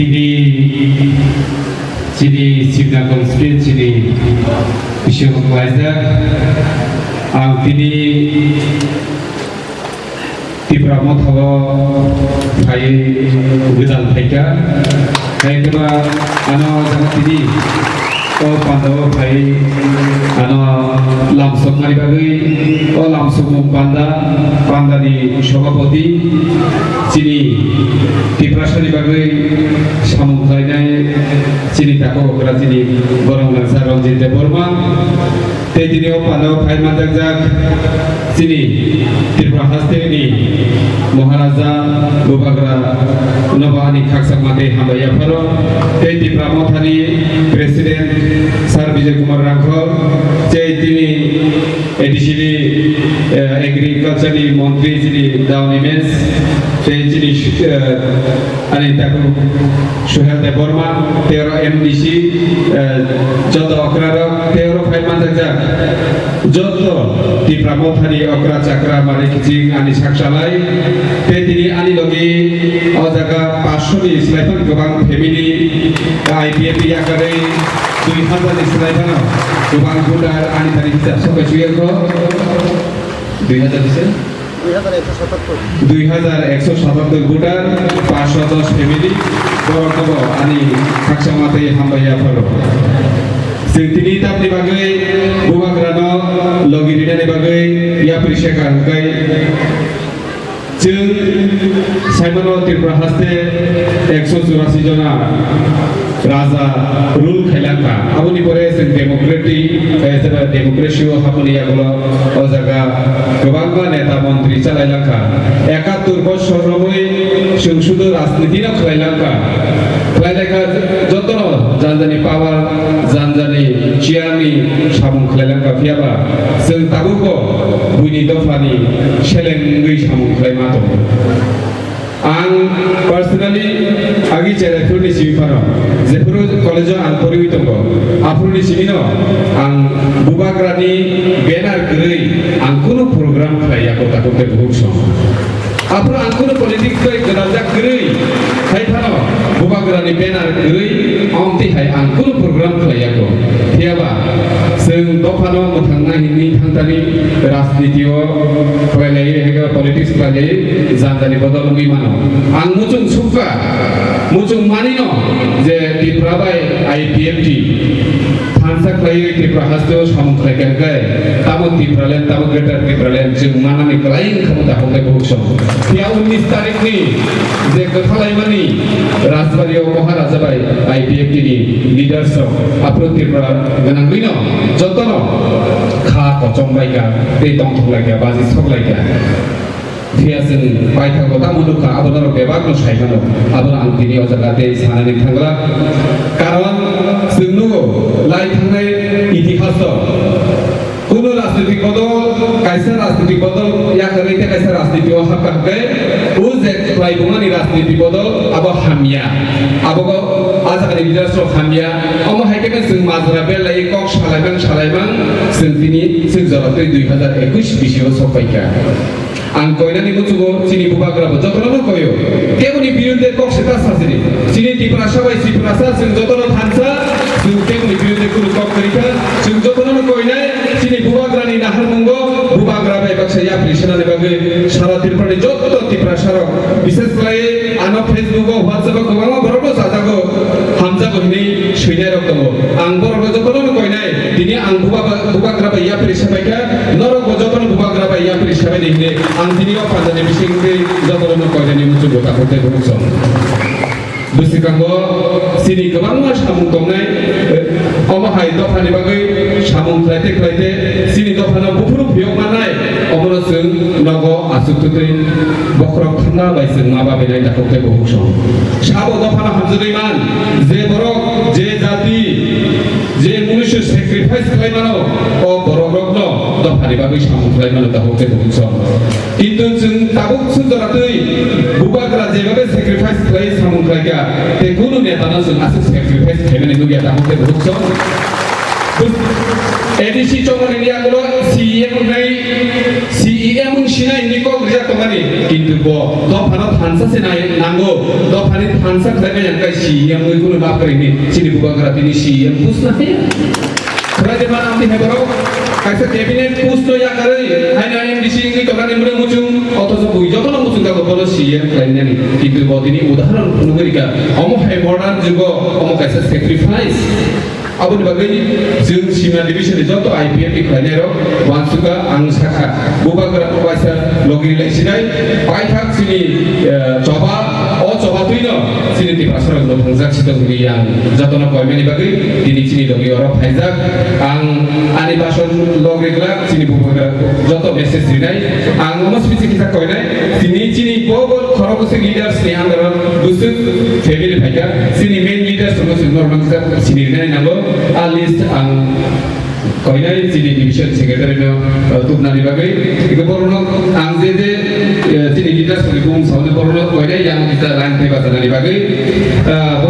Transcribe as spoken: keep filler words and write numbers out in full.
Tini chini Simna constituency ni bisingo klaijak. Ang tini Tipra Motha o phaiwi gwdal phaikha. Hai khe ba ano jaga tini o panda o phai ano lamsokmani bagwi o lamsokmung panda, pandani sobhapoti chini Tiprasani bagwi samung khlainai chini takhuk okra chini borok nangsa Ranjit Debbarma. Tei tini o panda o phai manjakjak chini Tripura haste ni Maharaja Bubagra nobo ani khakchangma tei hambai yapharo. Tei Tipra Mothani President Sir Bijay Kumar Rangkhol, tei tini A D C ni, eh, Agriculture ni Montri chini Dawn Imes, tei chini, eh, ani takhuk Suhel Debbarma, tei oro M D C, eh, joto okrarok, tei oro phai manjakjak joto Tipra Mothani okra chakra mari kiching ani sak salai, tei tini ani logi o jaga paanch sho ni slai phano kwbang family I P F T yakarwi dui hazar ni slai phano kwbang voter ani thani hisab sokai chuya kho. Dui hazar ni se? Dui hazar ekso satattor voter, paanch sho dos family, borok nobo ani khakchangma tei hambai yapharo. Chwng tini tamni bagwi Bubagrano logi rinani bagwi yapri seka hwnkhe chwng saimano Tripura haste ekso churasi jona raja rule khailangkha. Aboni pore chwng democratic, eh, jeba democracy o habmani yagulo o jaga kwbangma neta montri chalailangkha. Ekattor bosor romwi chwng sudu rajniti no khlailangkha. Khlailaikha jotono janjani power, janjani chair ni samung khlailangkha. Phiyaba chwng tabukbo buini dophani seleng wngwi samung khlaima tongo. Ang personally agi cherai phuruni simi phano, jephuru college o ang poriwi tongo, aphuruni simi no ang Bubagrani banner kwrwi ang kunu program khlai ya kota kote buhuk song. Aphuru ang kunu politics bai gwdaljak kwrwi khai phano Bubagrani banner kwrwi omtwi hai ang kunu program khlai ya ko. Phiyaba chwng dophano mwthangna hinwi thangtani rajniti o khlai lai hai politics khlai lai. Janjani bodol wngwi mano. Ang muchung sukha, muchung manino je Tripura bai I P F T thansa khlaiwi Tripura haste o samung khlai kha hwnkhe, tamo Tipraland, tamo Greater Tipraland chwng manani kwlai wngkha mo dakhok tei bukhuk song. Phiya unnish tarikh ni je kwthalaimani Rajbari o Maharaja bai I P F T ni leaders rok aphuru Tripura gwnangwino jotono kha kochom bai kha tei tongthok lai kha, baji sok lai kha. Phiya chwng paithago tamo nukha, abo norok bebakno sai mano. Abono ang tini o jaga tei sanani thangla. Karon chwng nugo, lai thangnai itihaso kunu rajnitik bodol, kaisa rajnitik bodol yakarwi tei kaisa rajniti o hapkha hwnkhe, o je khlaibumani rajniti bodol abo hamya. Abobo a jagani leaders rok hamya. Omo hai khe chwng majra belai kok salaimang salaimang chwng tini chwng jora twi dui hazar ekush bisi o sok paikha. Ang koinani muchungo chini Bubagra bo jotono no koyo. Keboni birudde kok se ta sasini. Chini Tiprasa bai Tiprasa chwng jotono thansa, chwng keboni birudde kunu kok kwrwi kha. Chwng jotono no koinai chini Bubagrani naharmungo Bubagra bai baksa yapri sanani bagwi sara Tripurani joto Tiprasa rok, bishes khlai ano Facebook o, WhatsApp o kwbangma borok no sajago, hamjago hinwi swinai rok tongo. Ang borok no jotono no koinai. Tini ang buba-, bubagra bai yapri sabaikha, norok bo jotono bubagra bai yapri sabaini hinwi ang tini o pandani bisingtwi jotono no koinani muchungo takhuk tei bukhuk song. Bwswkango chini kwbangma samung tongnai, eh, omo hai dophani bagwi samung khlaite khlaite chini dophano buphuru phiyok mannai, omono chwng nogo aswk twtwi bokhorok thangna bai chwng ma babinai takhuk tei bukhuk song. Sabo dophano hamjagwi man, je borok, je jati, je munusu sacrifice khlai mano, o borok rokno dophani bagwi samung khlai mano takhuk tei bukhuk song. Kintu chwng tabuk chwng jora twi bubagra jebabe sacrifice khlai samung khlai kha, tei kunu neta no chwng aswk sacrifice khlai mani nukya takhuk tei bukhuk song. A D C chongmani ni yagulo C E M wngnai, C E M wng sinai hinwi kok rijak tongmani. Kintu bo dophano thansa se nai nango, dophani thansa khlaimani hwnkhe C E M wngwi kunu ma kwrwi hinwi chini bubagra tini C E M post na khe. Khwlai de mana amtwi hai borok kaisa cabinet post no yakarwi haino M D C wngwi tongmani mwnwi muchung, othocho bui jotono muchung kago bono C E M khlainani. Kintu bo tini udahoron phunugwi rikha. Omo hai modern jugo omo kaisa sacrifice. Aboni bagwi chwng Simna division ni joto I P F ni khlainairok uansukha, ang sakha. Bubagra kaisa logi rilai sinai, paithak chini, eh, choba, o choba twino chini Tiprasarok no thwngjak si tong hwnwi ang jotono koimani bagwi tini chini logi oro phaijak. Ang ani bason log rijak chini bubagra joto message rinai. Ang omo simi kisa koinai, tini chini bo bo khorok bwswk leaders ni under o bwswk family phaikha, chini main leaders no chwng normal kisa sini rinani nango. A list ang koinai chini division secretary no, uh, tubnani bagwi. Iko borokno ang je je, uh, chini leaders ni bung sauni borokno koinai yang kisa line thai basanani bagwi. Uh,